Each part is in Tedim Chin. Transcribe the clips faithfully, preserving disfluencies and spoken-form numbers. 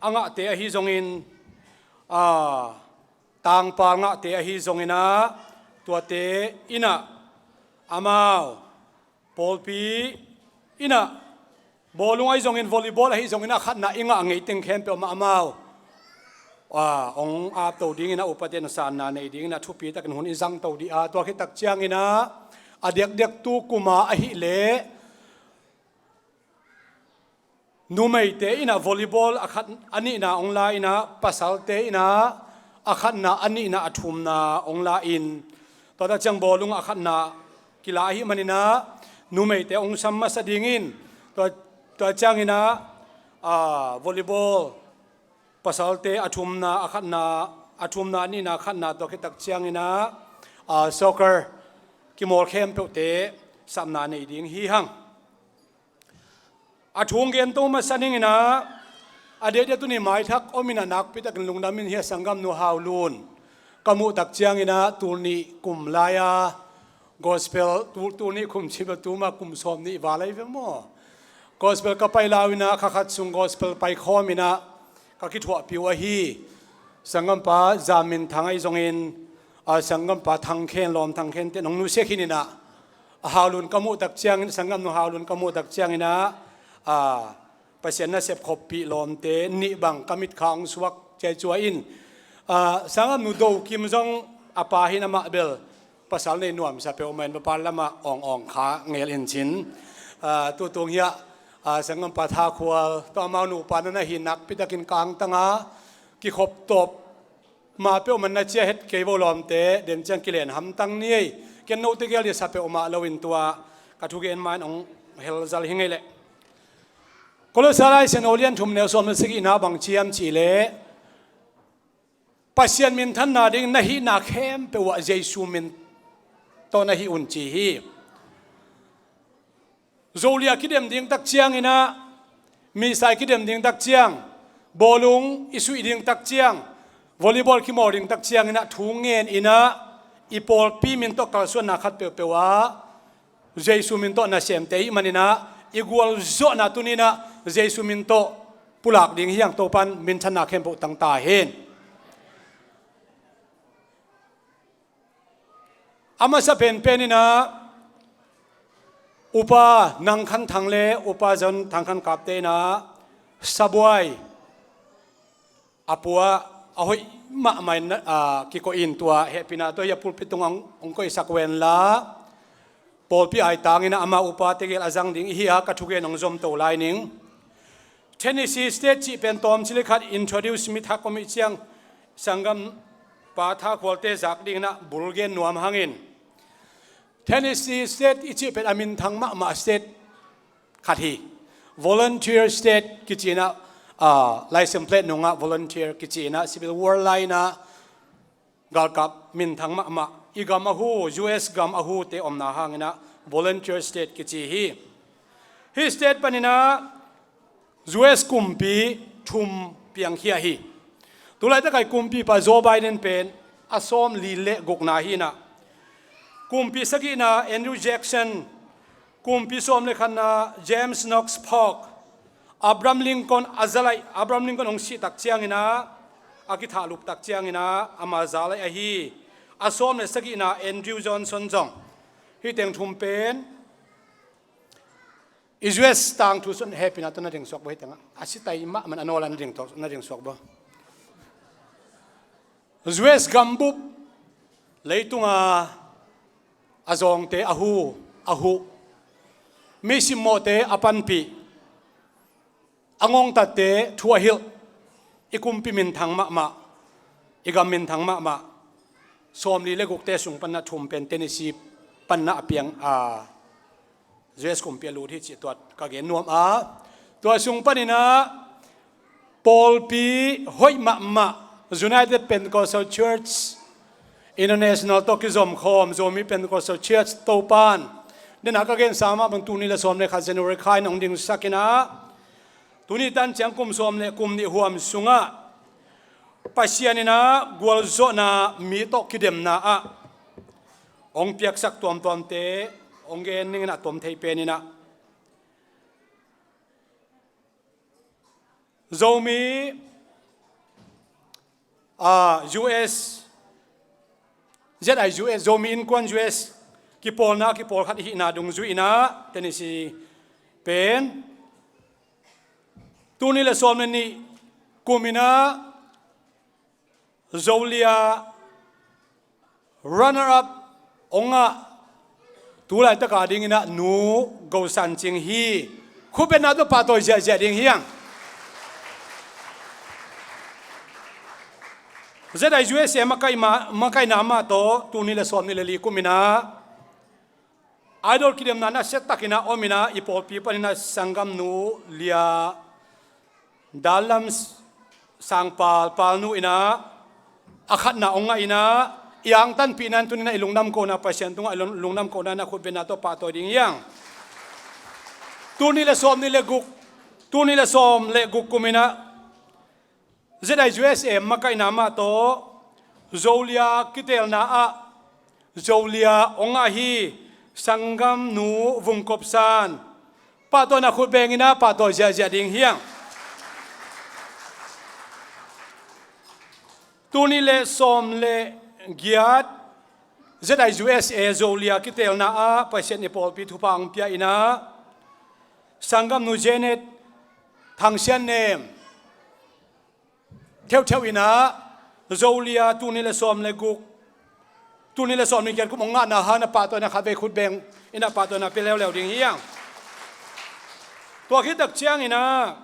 a ngahte ahi zongin, a, tangpal ngahte ahi zongin ah, tuate in ah amau pawlpi in ah bawlung ahi zongin, volleyball ahi zongin, a khatna i ngah ngei teng khempeuh mah amau, a, hong apto dingin ah, upate in ah sanna nei dingin ah thupitakin hun i zangto dih a, tua khit tak ciangin ah a diakdiak tu kum a ahih leh numeite in ah volleyball a khat a nihna hong la in ah, pasalte in ah a khatna, a nihna, a thumna hong la in, tua tak ciang bawlung a khatna kila ahih manin ah numeite hong sam masa dingin, tua, tua ciangin ah, a, volleyball pasalte a thumna, a khatna, a thumna, a nihna, a khatna, tua khit tak ciangin ah, a, soccer kimawl khempeuhte sapna nei ding hi hang. A thu hong gento masa ning in ah, a diakdiak tuni maithak om in ah, nakpitakin lungdam in hi a, sanggamnu Hau Lun ka muh tak ciangin ah, tul nih kum lai-a gospel, tul, tul nih kum cih bel tu mah kum sawm nih val lai ve maw? Gospel ka pai lau in ah, kha khat sung gospel pai khawm in ah ka kithuahpih uh ahi sanggampa Za Min Thang ahi zongin, a, sanggampa Thang Khen, lawm Thang Khen te in hong nusia khin in ah, a, Hau Lun ka muh tak ciangin, sanggamnu Hau Lun ka muh tak ciangin ah, a, Pasian nasep khoppih lawmte nih bang ka mitkha hong suak ciaicua in, a, sanggamnu Do Kim zong a pa hi in, amah bel pasal nei nuamsa peuhmah in, va pa lamah awng awng kha ngel in cin. A, tutung hiah, a, sanggampa Tha Khual tawh amau nupa na na hi nakpitakin ka angtang a, kikhop tawp ma peuhmah na cia het kei vo lawmte, den ciang kilen hamtang ni ei. Ken note gel dih sa peuhmah lo in, tua ka thugen ma in hong helzal hi ngei leh. Kolose Lai Siangtho lian thum neu sawm le sagihna bang ci hiam cih leh, Pasian minthanna ding na hihna khempeuh ah Jesu min tawh na hih un ci hi. Zolia kidem ding tak ciangin ah, misa i kidem ding tak ciang, bawlung i suih ding tak ciang, volleyball kimawl ding tak ciangin ah, thu ngen in ah, i pawlpi min tawh kalsuanna khat peuhpeuh ah Jesu min tawh nasemte i hih manin ah, i gualzawhna tuni in ah Jesu min tawh pulak ding hi hang. Topan minthanna khempeuh tang ta hen. A masa penpen in ah, Upa Nang Khan Thang le Upa Zon Thang Khan Kapte in ah, sabuai a pua a hoih mahmah in, a, kikoih in, tua hehpihna tawh hiah pulpit tungah hong, hong koihsak ven la, pawlpi aitang in ah ama upate gel a zang ding i hi a, ka thugen hong zomto lai ning. Tennessee State cih pen tawmcik le khat introduce, mi thak om ih ciang, sanggampa Tha Khualte zak ding in ah bul gen nuam hangin, Tennessee State i cih pen a minthang mahmah state khat hi. Volunteer state kici in ah, ah, license plate nungah volunteer kici in ah, Civil War lai in ah galkap minthang mahmah, i gam a hu, U S gam a hute omna hangin ah volunteer state kici hi. Hih state panin ah U S kumpi thum piangkhia hi. Tulaitak a i kumpipa Joe Biden pen a sawmli le gukna hi in ah, kumpi sagihna Andrew Jackson, kumpi sawm le khatna James Knox Polk, Abraham Lincoln a za laih, Abraham Lincoln hong sih tak ciangin ah, a kithahlup tak ciangin ah, ama za laih ahi. A sawm le sagihna Andrew Johnson zong. Hih teng thum pen i U S tangthu sung hehpihna tawh na dingsuak bua, hih tengah a sitai mahmah a nawl a na ding tawh, na dingsuak bua. U S gambup leitunga a zawngte a hu, a huh, mi simmawhte a panpih, a ngongtatte thu a hilh, i kumpi minthang mahmah, i gam minthang mahmah, sawmli le gukte sung panna thum pen Tennessee panna a piang a, U S kumpi a lut hi cih tuat ka gen nuam a, tua sung panin ah pawlpi hoih mahmah United Pentecostal Church International tawh kizom khawm Zomi Pentecostal Church Topan, den a ka gensa mah bang tul nih le sawm le khat January kha in hong dingsak in ah, tuni tan ciang kum sawm le kum nih huam sungah Pasian in ah gualzawhna mi tawh kidemna ah hong piaksak tuamtuamte hong gen ning in ah, tom thei pen in ah, Zomi ah, U S, Z I U S, Zomi Innkuan U S kipawlna, kipawlkhat ihihna dungzui inah Tennessee pen tul nih le sawm le nih kum inah Zolia runner up hong ngah, tu laitaka dinginah Nu Go San Cing hi. Khutbetna tawh pahtawi ziahziah ding hiang. Z I U S A makaihna mah tawh tul nih le sawm nih le li kum inah Idol kidemna nasia takinah om inah i pawlpi paninah sanggamnu Lia Dalam Sangpal, Palnu inah a khatna hong ngah inah i angtanpihna in tuninah i lungdam kohna, Pasian tungah i lung-, lungdam kohna inah khutbetna tawh pahtawi ding hiang. Tul nih le sawm nih le guk, tul nih le sawm le guk kum inah Z I U S A makaihna mah tawh Zolia kiteelna ah Zolia hong ngah hi, sanggamnu Vung Kop San. Pahtawina khut beng inah pahtawi ziahziah ding hiang. Tul nih le sawm le giat Z I U S A Zolia kiteelna ah Pasian i pawlpi thupha hong pia inah sanggamnu Janet Thang Sian Nem theuhtheuh inah Zolia tul nih le sawm le guk, tul nih le sawm le giat kum hong ngahna hangin a pahtawina khatvei khut beng inah pahtawina pia leuleu ding hiang. Tua khit tak cianginah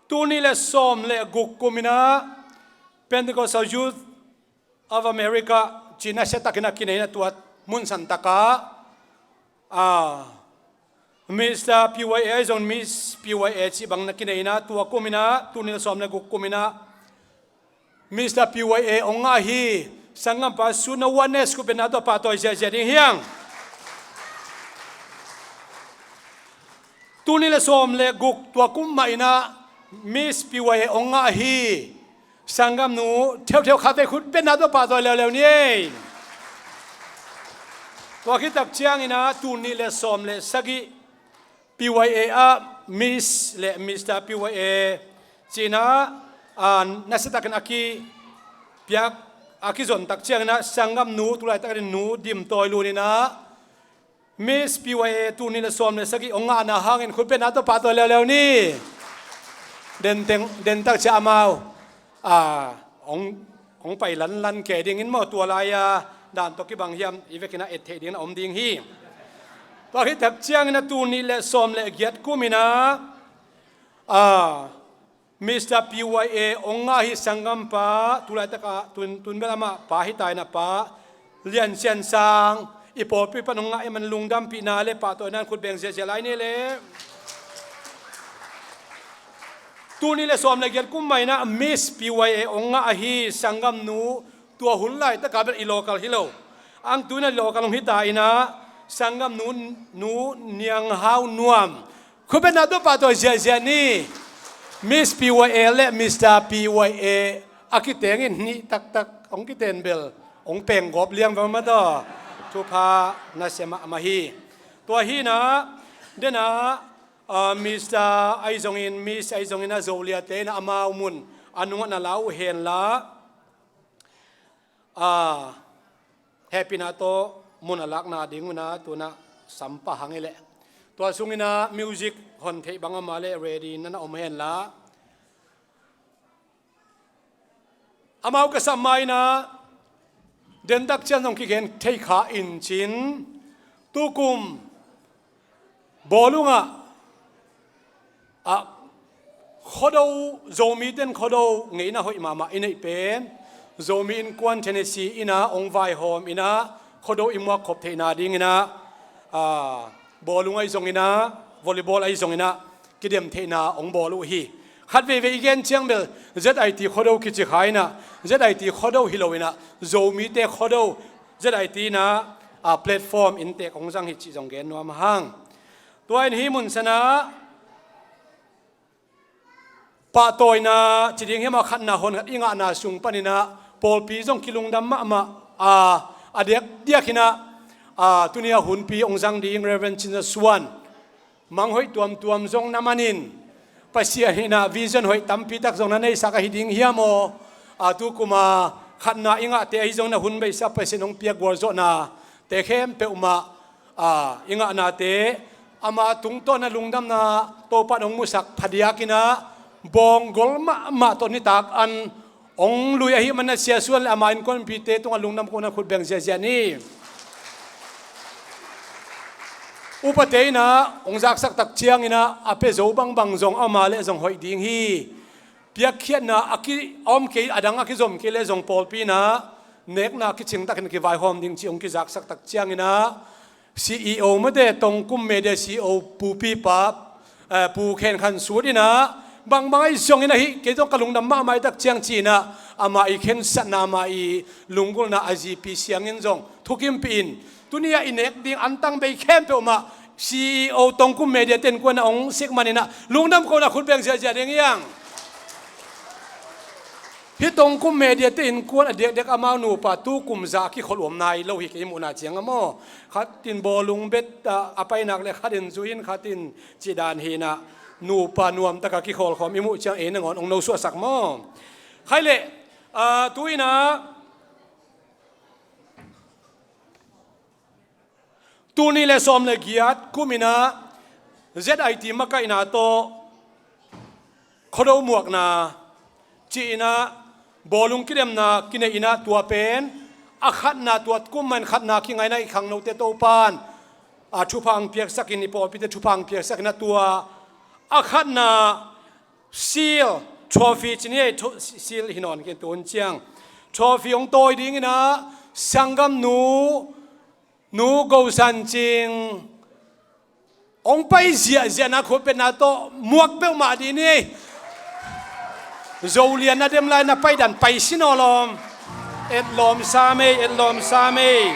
tul nih le sawm le guk kum inah Pentecostal Youth of America ci-in nasia takin a kinei inah tua mun santak ah, ah, Mister P Y A ahi zong Miss P Y A cih bang na kinei inah tua kum inah tul nih le sawm le guk kum inah Mister P Y A hong ngah hi. Sanggampa Suna Oneness khutbetna tawh pahtawi ziahziah ding hiang. Tul nih le sawm le guk tua kum mah inah Miss P Y A hong ngah hi. Sanggamnu theuhtheuh khatvei khutbetna tawh pahtawi leuleu ni ei. Tua khit tak cianginah tul nih le sawm le sagih P Y A ah Miss le Mister P Y A ci-inah, ah, nasia takin a kipiak, a kizon tak cianginah sanggamnu tu laitakin Nu Dim Tawi Lun inah Miss P Y A tul nih le sawm le sagih hong ngahna hangin khutbetna tawh pahtawi leuleu ni. Den teng, den tak ciang amau, ah, hong, hong pai lanlan kei dingin maw, tua lai-a dan tawh kibang hiam i vekin a et theih dingin a om ding hi. Tua khit tak ciangin a tul nih le sawm le giat kum inah, ah, Mister P Y A hong ngah hi sanggampa, tu laitak ah tun, tun bel amah pa hi ta inah Pa Lian Sian Sang, i pawlpi pan hong ngah i man lungdampihna le pahtawina in khut beng ziahziah lai ni le. Tul nih le sawm le giat kum mah inah Miss P Y A hong ngah ahi sanggamnu, tua hun laitak ah bel i local hi lo, ang tu inah i local hong hi ta inah sanggamnu Nu Niang Hau Nuam. Khutbetna tawh pahtawi ziahziah ni. Miss P Y A le Mister P Y A a kiteng in nih taktak hong kiten bel hong penggawp liang ve mah tawh. Thupha nasia mahmah hi. Tua hi inah, den ah, ah, Mister ahi zongin, Miss ahi zongin a Zoliate inah amau mun a nungah na la uh henla, ah, hehpihna tawh mun a lakna ding un ah tu inah sam pah hang hi leh. Tua sung inah music hon theih bang amah le ready na na om henla. Amau ka sam ma inah, den tak ciang zong kigen thei kha in cin, tukum Bawlung ah, ah, Khuado, Zomite in Khuado ngeina hoih mahmah i neih pen, Zomi Innkuan Tennessee inah hong vaihawm inah Khuado i muak khop theihna ding inah, ah, bawlung ahi zong inah, volleyball ahi zong inah kidem theihna hong bawl uh hi. Khat veivei i gen ciang bel Z I T Khuado kici kha inah, Z I T Khuado hi lo inah, Zomite Khuado, Z I T inah, ah, platform inntek hong zang hi cih zong gen nuam hang. Tua in hih mun san ah pahtawina ci ding hiam, a khatna hon khat i ngahna sung pan inah pawlpi zong kilungdam mahmah, ah, a diakdiak inah, ah, tuni a hunpi hong zang ding Reverend Cin Za Suan, mang hoih tuamtuam zong na man in, Pasian in ah vision hoih tampi tak zong na neisak ahi ding hiam aw? A, tu kum a khatna i ngahte ahi zongin ah hun beisa Pasian hong piak gualzawhnate khempeuhmah, a, i ngahnate ama tungtawn a lungdamna Topa in hong musak phadiak in ah bawng gol mahmah tawh nitak an hong lui ahih manin ah Sia Suan le ama innkuanpihte tungah lungdam ko-in ah khut beng ziahziah ni. Upate in ah hong zaksak tak ciangin ah a pia zo bangbang zong ama le zong hoih ding hi. Piakkhiatna a ki, a om kei, a dang a kizom kei le zong pawlpi in ah nekna kicing takin kivaihawm ding cih hong kizaksak tak ciangin ah C E O mate, Tongkum Media C E O Pu Pipa, eh, Pu Khen Khan Sut in ah bangbang ahi zongin ahi, kei zong ka lungdam mahmah ahi tak ciang ci-in ah ama i khensatna, ama i lunggulhna a zipi siangin zong thukimpih in, tuni-ah i nek ding antang bei khempeuhmah C E O Tongkum Media te innkuan ah hong sik manin ah lungdam ko-in ah khut beng ziahziah ding hi hang. Hih Tongkum Media te innkuan a diakdiak amau nupa tu kum za a kikhol uam nai lo hi, kei muhna ciang a maw. Khat in bawlung bet, ah, a painak le khat in zu in, khat in cih dan hi in ah nupa nuamtak a kikhol khawm i muh ciang ei nangawn hong nosuahsak maw. Khai leh, ah, tu-in ah tul nih le sawm le giat kum in ah Z I T makaihna tawh Khuado muakna ci-in ah bawlung kidemna kineih in ah tua pen a khatna, tua kum mah in khatna kingaihna i khangnote Topa in, a, thupha hong piaksak in, i pawlpite thupha hong piaksak in ah tua a khatna seal, trophy ci ni ei, tro-, seal hi nawn kei, tu hun ciang trophy hong tawi ding in ah sanggamnu Nu Go San Cing hong pai ziahziahna, khutbetna tawh muak peuhmah dih ni. Zolian na dem lai na paidan pai sin aw lawm. Etlawm sam ei, etlawm sam ei.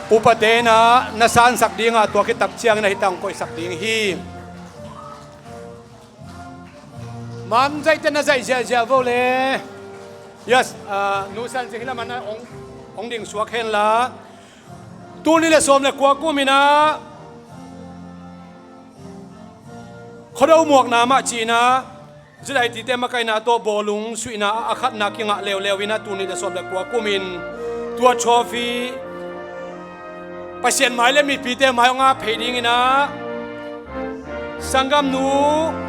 Upate in ah na sansak ding a, tua khit tak ciangin ah hih tak hong koihsak ding hi. Man zaihte na zaih ziahziah vo le. Yes, ah, Nu San Cing hih lamah na hong, hong ding suak hen la. Tul nih le sawm le kua kum in ah Khuado muakna mah ci-in ah Z I T te makaihna tawh bawlung suihna a khatna kingah leuleu in ah tul nih le sawm le kua kum in tua trophy Pasian mai le mipite mai hong ap phei ding in ah sanggamnu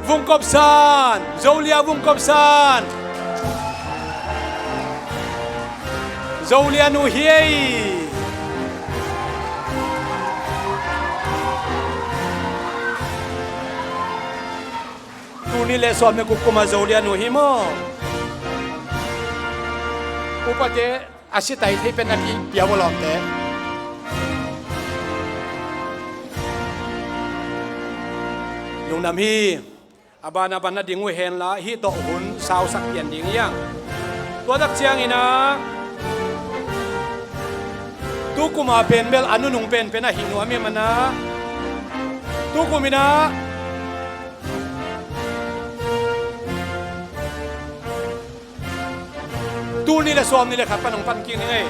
Vung Kop San, Zolia Vung Kop San, Zolia nu hi ei. Tul nih le sawm le guk kum a Zolia nu hi maw? Upate a si tai thei pen a kipia uh a lawmte. Lungdam hi. A ban a ban na ding uh hen la, hih tawh hun sausak pian ding hi hang. Tua tak ciangin ah tu kum a pen bel a nunung penpen ahi nuam hi manin ah tu kum in ah tul nih le sawm nih le khat pan hong pan kik ning ei.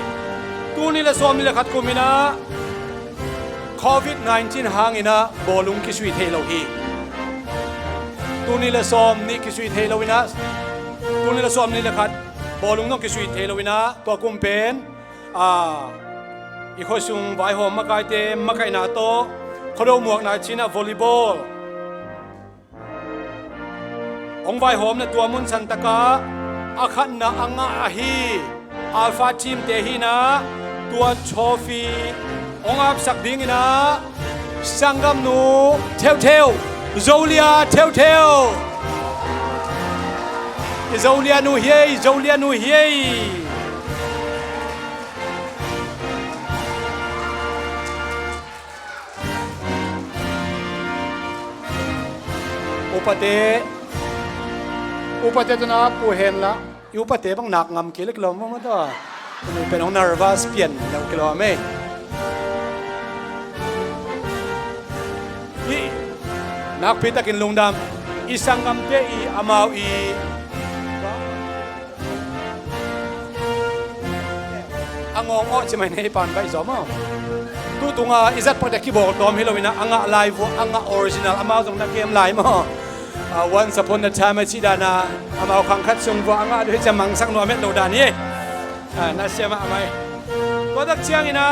Tul nih le sawm nih le khat kum in ah Covid nineteen hangin ah bawlung kisui thei lo hi. Tul nih le sawm nih kisui thei lo in ah, tul nih le sawm nih le khat bawlung zong kisui thei lo in ah, tua kum pen, a, i khuasung vaihawm makaite makaihna tawh Khuado muakna ci-in ah volleyball hong vaihawm in ah tua mun santak ah a khatna a ngah ahi Alpha team te hi in ah tua trophy hong apsak ding in ah sanggamnu Theutheu, Zolia Theutheu. I Zolia nu hi ei, Zolia nu hi ei. Upate, upate tawh na ap uh hen la, i upate bang nak ngam kei le kilawm maw tawh. Tuni pen hong nervous pian lo kilawm ei. I nakpi takin lungdam, i sanggamte i amau i Ngawng aw ci mai nei pan baih zaw maw. Tu tunga i zat pakte kibawl tawm hi lo ina a ngah lai vua a ngah original amau zong na kem lai maw. Ah, once upon a time a cih dana amau khang khat sung vua a ngah duh hi cia mangsak nuam het lo dan hi. Ah, na sia mah a mai. Tua tak ciang ina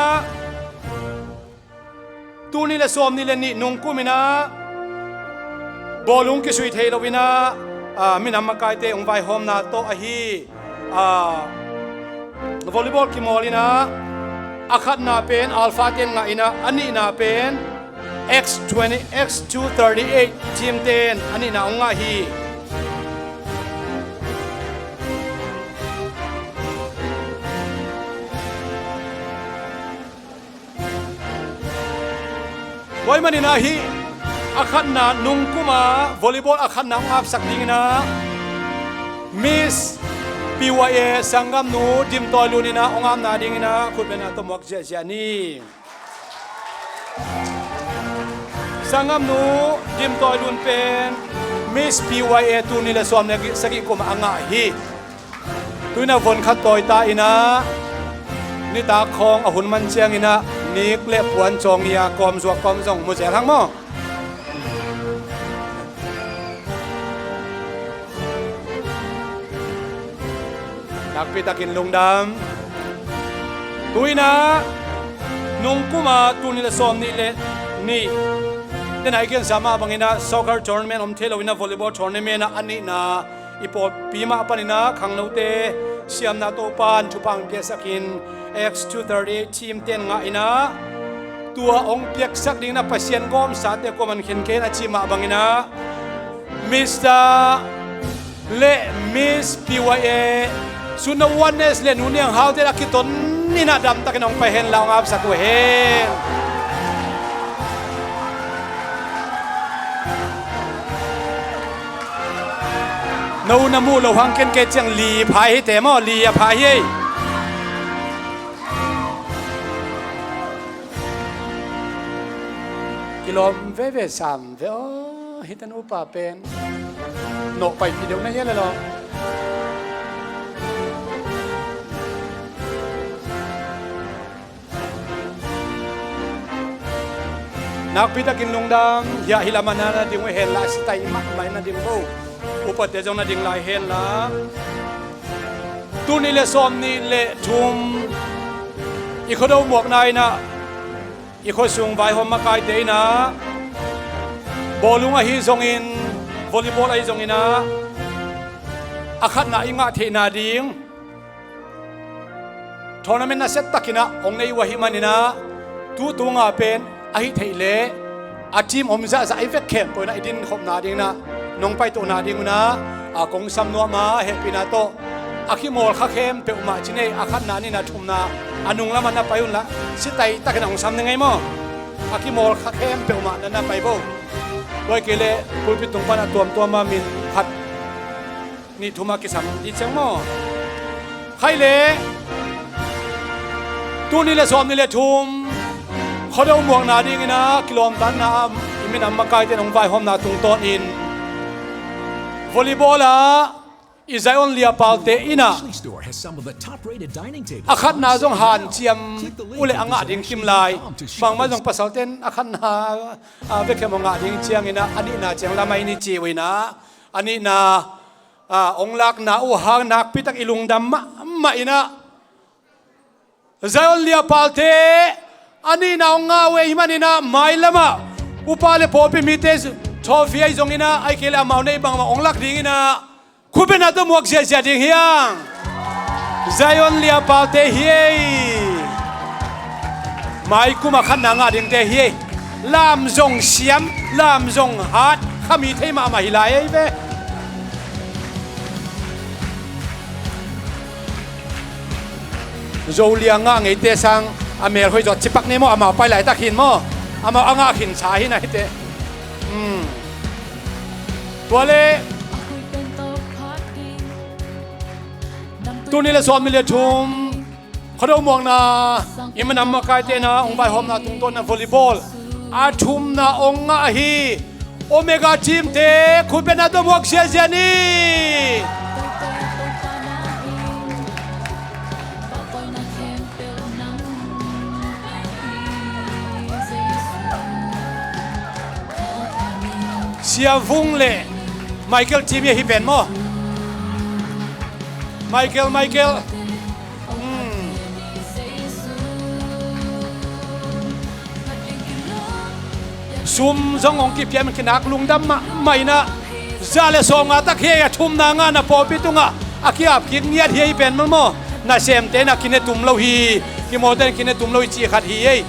tuni le sawm nih le nih nungkum ina bawlung kisui thei lo ina, ah, minam makaite ung vaihawmna tawh ahi. Ah, volleyball kimawl ina a khatna pen Alpha ten ngah ina a nihna pen X twenty, X two thirty-eight team ten a nihna ung ngah hi. Tua ahih manin ah hih a khatna nungkuma volleyball a khatna hong apsak dingin ah Miss P Y A sanggamnu Dim Tawi Lun in ah hong apna dingin ah khutbetna tawh muak ziahziah ni. Sanggamnu Dim Tawi Lun pen Miss P Y A tul nih le sawm le sagih kum a ngah hi. Tu in ah von khat tawi ta in ah nitak khawng a hun man ciangin ah nik le puan cawng hi a kawmzuak kawm zong mu zel hang maw? Nakpi takin lungdam. Tu in ah nungkuma tul nih le sawm nih le nih te nai kiansa mah bangin ah soccer tournament om thei lo in ah volleyball tournament ah a nihna i pawlpi mah panin ah khangnote siamna Topan thupha hong piaksakin X two thirty-eight team ten ngah in ah tua hong piaksak dingin ah Pasian gawmsate kuaman khen kei in a cih mah bangin ah Mister le Miss P Y A Suna Oneness le Nu Niang Haute a kiton in ah damtakin hong pai hen la hong apsak uh hen. No na muh loh hang ken kei ciang li a pha hi te maw, li a pha hi ei. Kilawm veve sam ve aw, hihte nupa pen nawh paipih deuh na hia le law. Nakpi takin lungdam. Hiah hih lamah na na ding uh hen la, a sitaih mahmah in na ding bo. Upate zong na ding lai hen la. Tul nih le sawm nih le thum i Khuado muakna in ah i khuasung vaihawm makaite in ah bawlung ahi zongin volleyball ahi zongin ah a khatna i ngah theihna ding tournament nasia takin ah hong nei uh ahih manin ah tu tunga pen ahih theih leh a team om zahzah i vek khempeuh in ah i dinkhopna dingin ah nong paituahna ding un ah a kong sam nuam a, hehpihna tawh a kimawl kha khempeuh mah ci nei, a khatna nihna thumna a nung lamah na pai un la, sitaih takin ah hong sam ni ngei maw? A kimawl kha khempeuh mah na na pai bo. Tua hi kei leh pulpit tung pan a tuamtuam a min khat nih thum a kisam dih ciang maw? Khaih leh tul nih le sawm nih le thum Khuado muakna dingin ah kilawmtatna ah i minam makaite in hong vaihawmna tungtawnin volleyball ah i Zion Liapalte in ah a khatna zong hanciam uh leh a ngah ding kim lai. Bangmah zong pasalte in a khatna a vekhem a ngah ding ciangin ah a nihna ciang lamah in i ci uh in ah a nihna a hong lakna uh hang nakpi tak i lungdam mahmah in ah Zion Liapalte a nihna hong ngah uh ahih manin ah mailamah upa le pawlpi mite trophy ahi zongin ah ahih kei leh amau neih bangmah hong lak dingin ah khutbetna tawh muak ziahziah ding hi hang. Zion Liapalte hi ei. Maikum a khatna ngah dingte hi ei. Lam zong siam, lam zong hat, khami thei mahmah hi lai ei ve. Zo lia ngah ngeite sang a mel hoih zaw cipak ni maw, amau pai laitak hin maw, amau a ngah khin sa hi na hite. Tua leh tul nih le sawm nih le thum Khuado muakna i minam makaite in ah hong vaihawmna tungtawn in ah volleyball a thumna hong ngah ahi Omega team te khutbetna tawh muak ziahziah ni. Sia Vung le Michael team hi pen maw? Michael, Michael. Hmm. Sum zong hong kipiam, kinak lungdam mahmah in ah, za le sawmnga tak hi a, thumna ngahna pawlpi tungah a kiap kik ngiat hi ei pen maw. Nasemte in ah kine tum lo hi, kimawlten kine tum lo hi cih khat hi ei.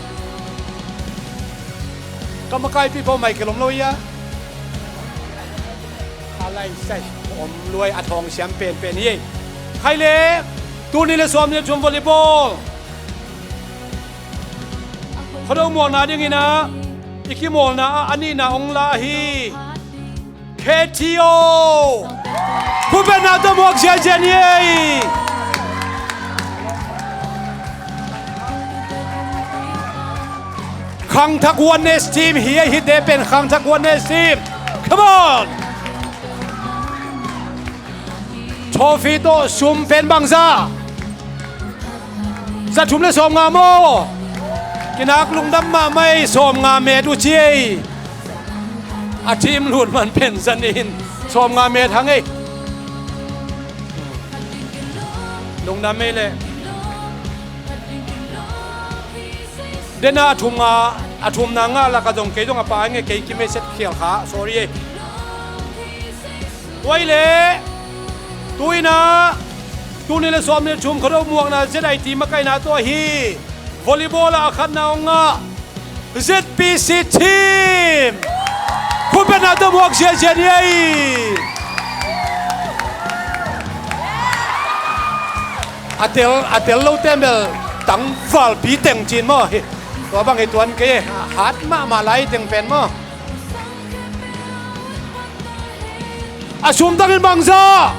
Ka makaipi pawh Michael om lo hi a. A lai sai om luai, a thawng siam penpen hi ei. Khai le, tuni le sawmnih le thum volleyball Khuado muakna dingin ah i kimawlna ah a nihna hong la hi. K T O. Khutbetna tawh muak ziahziah ni ei. Khangthak Oneness team hi ei, hihte pen Khangthak Oneness team. Come on. Trophy tawh sum pen bangzah? Za thum le sawmnga maw? Kinak lungdam mahmah ei, sawmnga met uh ci ei. A team lut man pen zanin sawmnga met hang ei. Lungdam ei le. Dena a thumna, a thumna ngah lak a zong kei zong a pa ing e, kei kimeset khial kha, sorry ei. Tua hi le, tu in ah, tuni le sawmnih le thum Khuado muakna Z I T makaihna tawh hi. Volleyball ah a khatna hong ngah Z P C team. Khutbetna tawh muak ziahziah ni ei. A tel, a tel lo tembel tangvalpi teng cin maw hi. Tua bang hi tuan kei e, hat mahmah lai teng pen maw. A sum tangin bangzah?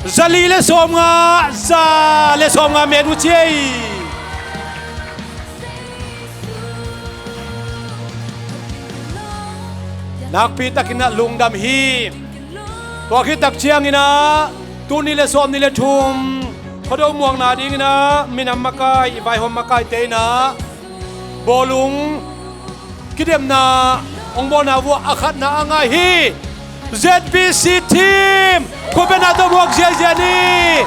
Za li le sawmnga, za le sawmnga met uh ci ei. Nakpi takin ah lungdam hi. Tua khit tak ciangin ah, tuni le sawmnih le thum Khuado muakna dingin ah minam makai, i vaihawm makaite in ah bawlung kidemna hong bawlna vuah a khatna a ngah hi. Z P C team, khutbetna tawh muak ziahziah ni.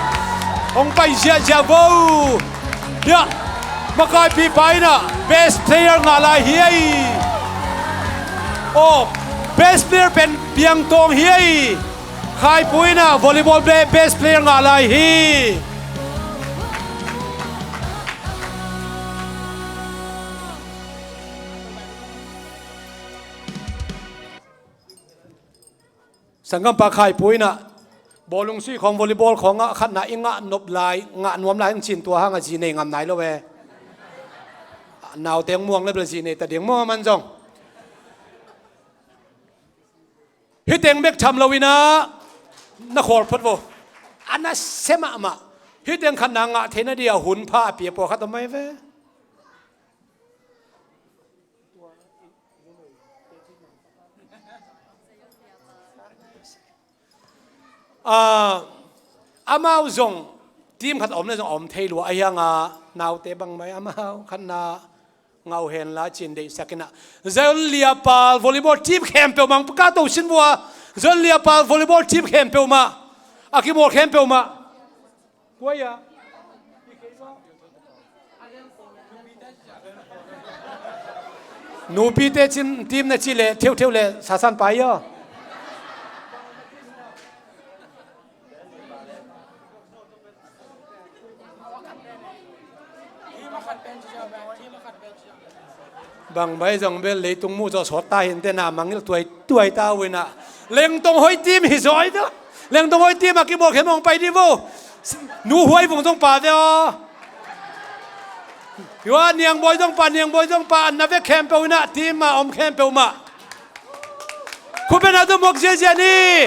Hong pai ziahziah vo. Hiah, makaipipa in ah best player ngah lai hi ei. Aw, best player pen Piang Tawng hi ei. Khaipu in ah volleyball be-, best player ngah lai hi. Sanggampa Khaipu in ah bawlung sui khawng, volleyball khawng ah khatna i ngah nop lai, ngah nuam lai hong cin, tua hang a zi nei ngam nai lo e. Naute hong muang le bel zi nei ta ding maw, a man zong. Hih teng bek tham lo in ah na khawl phot vo. A nasia mahmah. Hih teng khatna ngah theihna dia hun pha a pia pawlkhat om mai ve. Ah, amau zong team khat a om le zong a om thei lua, a hiang a naute bang mai amau khatna ngau hen la cin deihsak in ah. Zion Liapal volleyball team khempeuh mah, ka to sin vua, Zion Liapal volleyball team khempeuh mah, a kimawl khempeuh mah. Kua ia? Nupite cin team na ci le theuhtheuh le sasan pai ia. Bang bai zong bel leitung muh zawh sawt ta hi inteh, na mangngilh tuaituai ta uh in ah. Lengtong Hoi team hi zaw hi teh. Lengtong Hoi team a kimawl khempeuh hong pai dih vo. Nu Huai Vung zong pa ve aw. Hua Niang Bawi zong pa, Niang Bawi zong pa, an na vek khempeuh in ah, team a om khempeuh mah. Khutbetna tawh muak ziahziah ni.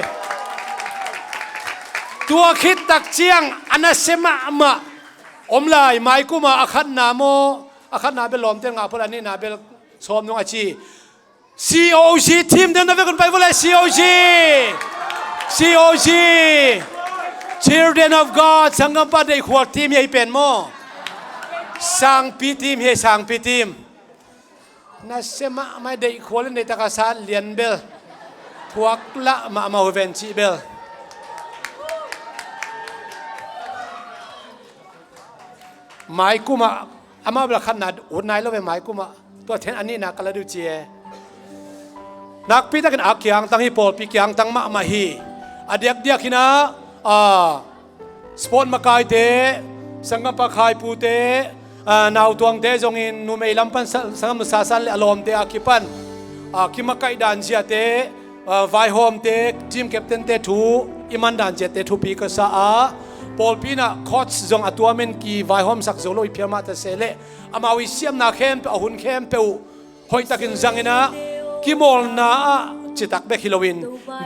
Tua khit tak ciang a nasia mahmah om lai, mai kum a a khatna maw, a khatna bel lawmte ngah phot, a nihna bel sawm nung a ci. C O G team, den na vek un pai vo lai, C O G. C O G. Children of God, sanggampa deihkhual team hi ei pen maw. Sangpi team hi ei, sangpi team. Nasia mahmah, deihkhual in deihtak a sa lian bel. Thuak lah mahmah uh ven cih bel. Maikum ah amah bel khatna ut nai lo ve, maikum ah. Tua then a nihna ka la duh ci e. Nakpi takin a kiangtang hi, pawlpi kiangtang mahmah hi. A diakdiak hi na, a, sport makaite, sanggampa khaipute, a, nautuangte zongin numei lam pan sa-, sanggam nusa san le a lawmte a kipan, a, kimakaih dan ziate, a, vaihawmte, team captain-te thu i man dan ziate thupi ka sa a, pawlpi in ah coach zong a tuamin kivaihawmsak zo lo i phial mah ta se leh, amau i siamna khempeuh, a hun khempeuh uh hoihtakin zangin ah, kimawlna ah citak bek hi loin,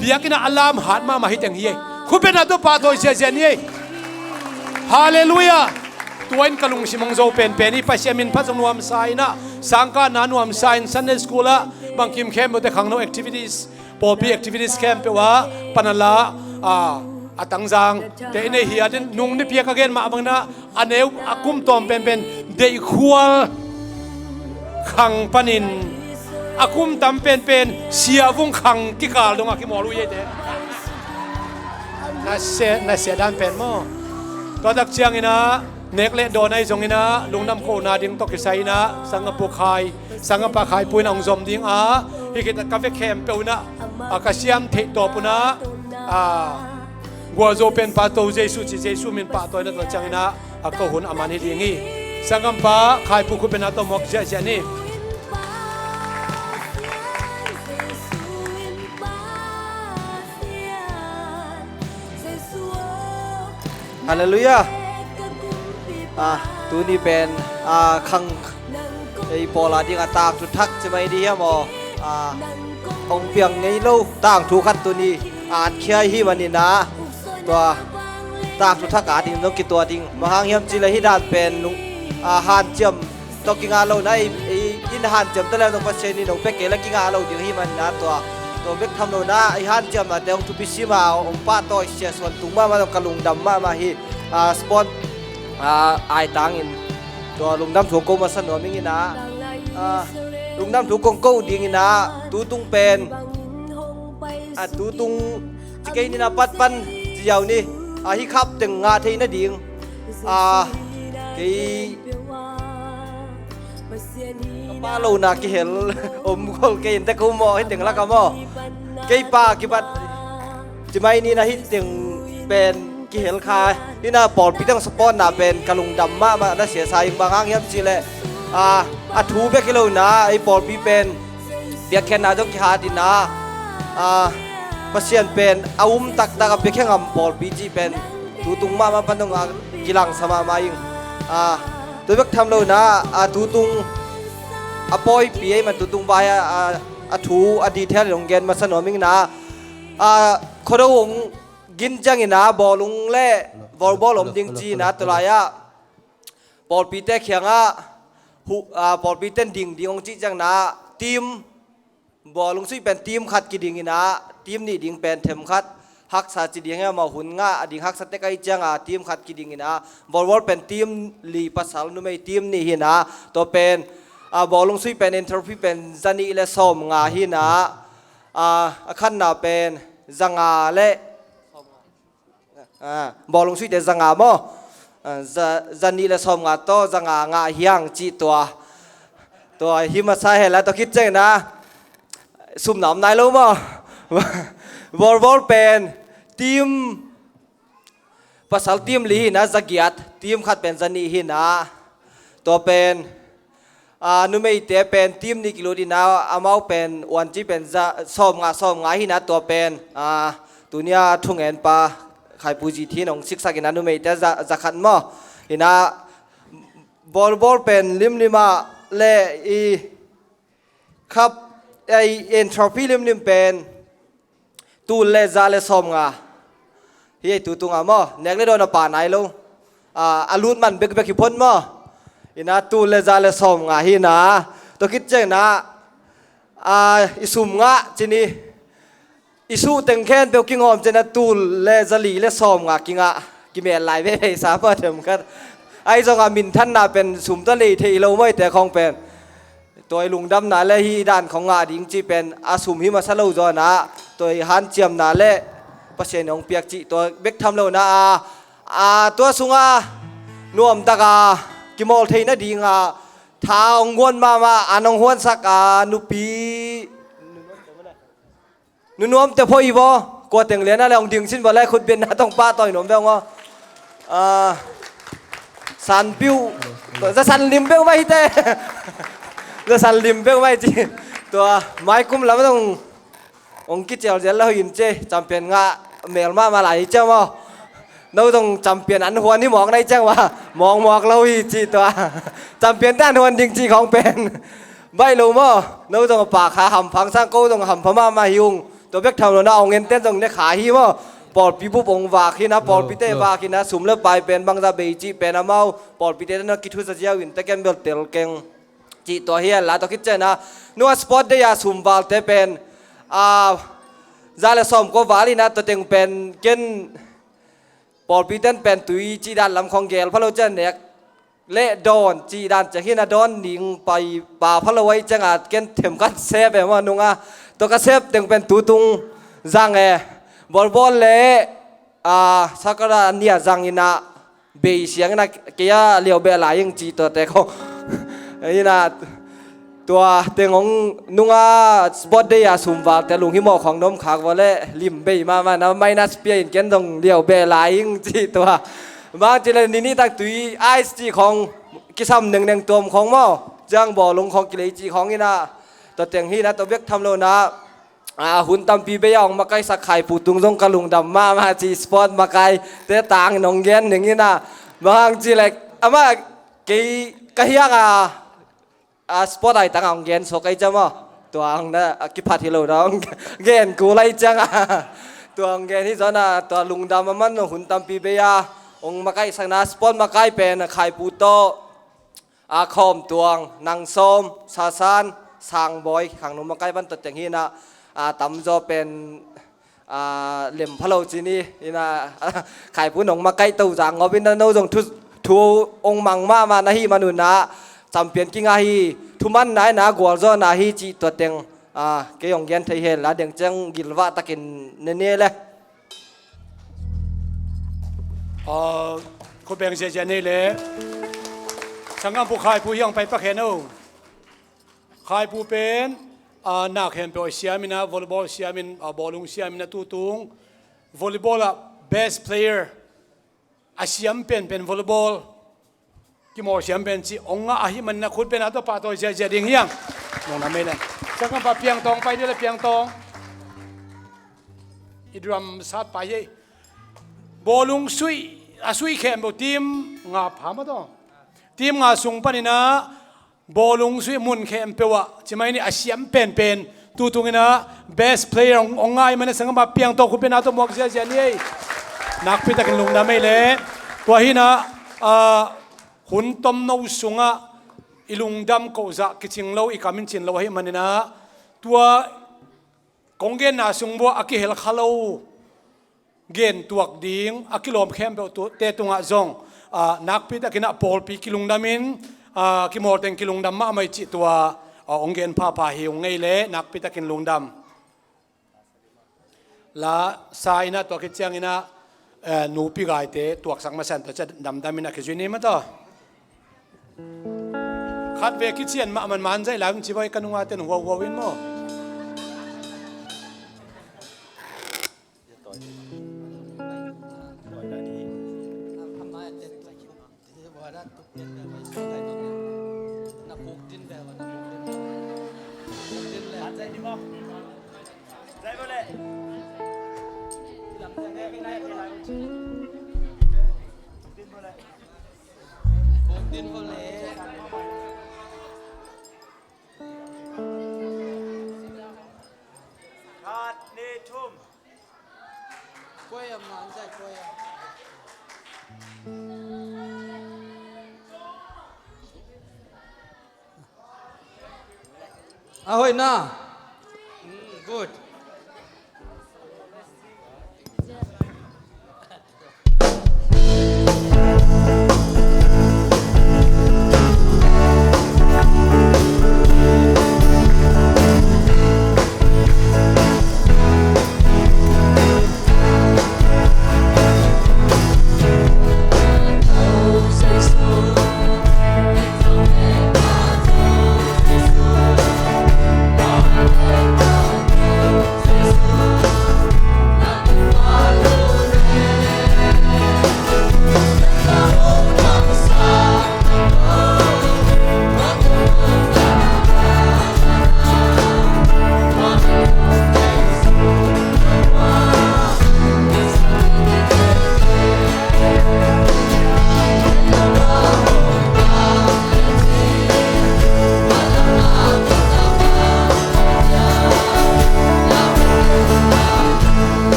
biakinn ah a lamhat mahmah hi teng hi ei. Khutbetna tawh pahtawi ziahziah ni ei. Halleluiah. Tua in ka lungsim hong zo penpen hi. Pasian min phat zong nuamsa in ah, sangkahna nuamsa in Sunday school ah bangkim khempeuhte khangno activities, pawlpi activities khempeuh ah pan a la, a, a tangzang te i nei hi a, den nung nipi a ka gen mah bangin ah, a neu a kum tawm penpen deihkhual khang panin, a kum tam penpen siavung khang kikal dongah kimawl uh hi ei te. Na sia, na sia dan pen maw? Tua tak ciangin ah, nek le dawn ahi zongin ah, lungdam kohna ding tawh kisai in ah, sanggampu khai, sanggampa khaipu in ah hong zom ding a, hih khit ah ka vek khempeuh in ah, a, ka siam theih tawp un ah, a, gualzo pen Pa To Jesu ci, Jesu min pahtawi na tua ciangin ah, a, ko hun a man hi ding hi. Sanggampa khaipu khutbetna tawh mawk ziahziah ni. Halleluiah. Ah, tuni pen, ah, khang ei pawl a ding a tangthu thak ci mai ding hiam aw? Ah, hong piang ngei lo tangthu khat tuni a at khia hi manin ah, tua tangthu thak a ding zong kituah ding. Bang hang hiam cih leh hih dan pen nung, ah, hanciam tawh kingah lo na, i, i, in hanciam ta leh zong Pasian in hong pia kei leh kingah lo ding hi manin ah, tua, tua bek tham lo na, i hanciamnate hong thupi sim a, hong pahtawi siasuan tung mahmah zong ka lungdam mahmah hi. Ah, sport, ah, aitangin tua lungdam thu hong ko masa nuam ing in ah, ah, lungdam thu kong ko ding in ah, tutung pen, ah, tutung ci kei ni na, pat pan ci ziau ni, ah, hih khap teng ngah theih nading, ah, kei ka pa lo na kihel om khol kei in te ko maw, hih teng lak ah maw? Kei pa kibat ci mai ni na, hih teng pen kihel kha. Hih na pawlpi teng support na pen ka lungdam mahmah na sia sa ing. Bang hang hiam cih leh, ah, a thu bek hi lo na, ei pawlpi pen biakkhiatna zong kihat in ah, ah, Pasian pen a um taktak a biakkhia ngam pawlpi cih pen tutung mahmah pan dong a kilangsa mahmah ing. Ah, tua bek tham lo na, ah, tutung a pawipi ei man tutung vai a, ah, a thu a detail in hong gen masa nuam ing na, ah, Khuado hong gin ciangin ah bawlung le volleyball om ding ci in ah, tua lai ah pawlpite kiangah hu-, ah, pawlpite in ding ding hong cih ciangin ah, team, bawlung suih pen team khat kiding in ah, team nih ding pen themkhat haksa ci ding hiam, amau hun ngah a ding haksa tek ahih ciangin ah, team khat kiding in ah, volleyball pen team li, pasal numei team nih hi in ah, tua pen, ah, bawlung suih pen entry fee pen zanih le sawmnga hi in ah, ah, a khatna pen zanga le, ah, bawlung suihte zanga maw? Ah, za, zanih le sawmnga tawh zanga ngah hi hang cih tua. Tua hi masa hen la, tua khit ciangin ah sum na om nai lo maw? Volleyball pen team, pasal team li hi in ah, zagiat, team khat pen zanih hi in ah, tua pen, ah, numeite pen team nih kilut in ah, amau pen uanci pen za, sawmnga, sawmnga hi in ah, tua pen, ah, tuni a thungenpa Khaipu Zi Thin hong siksak in ah, numeite za, za khat maw? In ah volleyball pen limlim ah le i khap, ei, entry fee limlim pen tul le za le sawmnga hi ei, tutung ah maw? Nek le dawn a pha nai lo. Ah, a lut man bekbek hi phot maw? In ah tul le za le sawmnga hi in ah, tua khit ciangin ah, ah, i sum ngah ci ni, i suh teng khempeuh kingawm ciangin ah tul le zali le sawmnga kingah, kimel lai veve sa pah themkhat. Ahi zongin ah minthanna pen sum tawh lei thei lo maw, eite khawng pen. Tua i lungdamna le hih dan khawng ngah ding cih pen a sum hi masa lo zaw in ah, tua i hanciamna le Pasian in hong piak cih tua bek tham lo na a, a, tua sungah nuamtak a kimawl theih nading a tha hong guan mahmah, an hong huansak a nupi nunuamte phoih hi vaw. Kua teng lian a le hong ding sin vaw le khut biakna tawh pahtawi nuam ve hong aw. A, san piu, za san lim beuh mah hi te. Za san lim beuh mah hi ci. Tua mai kum lam dong hong kicial zial lo hi in ci. Champion ngah mel mahmah lai hi ciang maw. No zong champion an huan hi mawk na hi ciang maw. Mawkmawk lo hi ci tua. Champion te an huan ding ci khawng pen baih lo maw. No zong a pa kha hampha sang, ko zong hampha mahmah hi ung. Tua bek tham lo na, hong enten zong ne kha hi maw. Pawlpi bup hong vak hi na, pawlpi te vak hi na, sum le pai pen bangzah bei cih pen amau pawlpi te na kithusa ziau in te ken bel tel keng. Cih tua hi a la tua khit ciang a, nua sport day a sum valte pen, a, za le sawm kua val hi na, tua teng pen ken pawlpi ten pen tui cih dan lam khawng gel pha lo ciang nek le dawn cih dan ciang hi na, dawn ding pai pa pha lo ahi ciang a ken themkhat sep e maw nung a, tua ka sep teng pen tutung zang e. Bawlbawl le, a, sakara nia zang in a, bei siang in a, kei a liau beh lai ing ci tua te khawng in a, tua teng hong nung a sport day a sum valte lunghimawh khawng na om khak vaw le lim bei mahmah na, minus pia in ken zong liau beh lai ing ci tua. Bang ci le ni nih tak tui ice ci khawng kisam nengneng tuam khawng maw, ciang bawlung khawng kilei ci khawng in a, tua teng hi na, tua bek tham lo na, a, hun tampi bei a hong makaihsak Khaipu tung zong ka lungdam mahmah ci, sport makai te tang in hong gen ning in a, bang hang ci le amah kei ka hiak a, a, sport ai tang a hong gen suak ahi ciang maw. Tua hong na, a, kiphat hi lo na hong gen kul ahi ciang a, tua hong gen hi zaw na, tua lungdam a man hun tampi bei a hong makaihsak na sport makai pen a Khaipu tawh, a, Khawm Tuang, Nang Sawm, Sasan, Sang Bawi, khang nung makai ban tua teng hi na, a, tamzaw pen, a, lem pha lo ci ni in a, Khaipu nong makai to zang ngawp in a, no zong thu, thu hong mang mahmah na hi man un a, champion kinga hi, thuman na in a gualzawhna hi cih tua teng, a, kei hong gen thei hen la deng ciang gilvah takin ne ne le. Aw, khut beng ziahziah nei le. Sanggampu Khaipu hiang pai pak hen o. Khaipu pen, a, nak khempeuh a siam in a, volleyball siam in, a, bawlung siam in a, tutung volleyball ah best player a siam penpen volleyball kimawl siam pen ci hong ngah ahih manin a khut beng a tawh pahtawi ziahziah ding hiang. Nong na mei le. Sanggampa Piang Tawng pai dih le Piang Tawng. I drum sat pai hi. Bawlung suih, a suih khempeuh team nga pha maw taw. Team nga sung panin a bawlung suih mun khempeuh ah ci mai ni a siam penpen tutung in a best player hong, hong ngah ahih manin a sanggampa Piang Tawng khut beng a tawh muak ziahziah ni ei. Nakpi takin lungdam ei le. Tua hi na, a, hun tomno sungah i lungdam kohzah kicing lo, i kam in cin lo ahih manin a, tua kong genna sung buah a kihel kha lo gen tuak ding a kilawm khempeuh tu, te tungah zong, a, nakpi takin a pawlpi kilungdam in, a, kimawl teng kilungdam mahmah i cih tua, a, hong gen phapha hi ung ei le, nakpi takin lungdam. La sa in a tua khit ciangin a, eh, nupi gaite tuaksak masa in tua ciah damdam in a kizui ni maw taw. Khat ve kician mah man man zaih lai un ci vai ka nunga ten huauhuau in maw. Khat, nih, thum. A hoih na. Mm, good.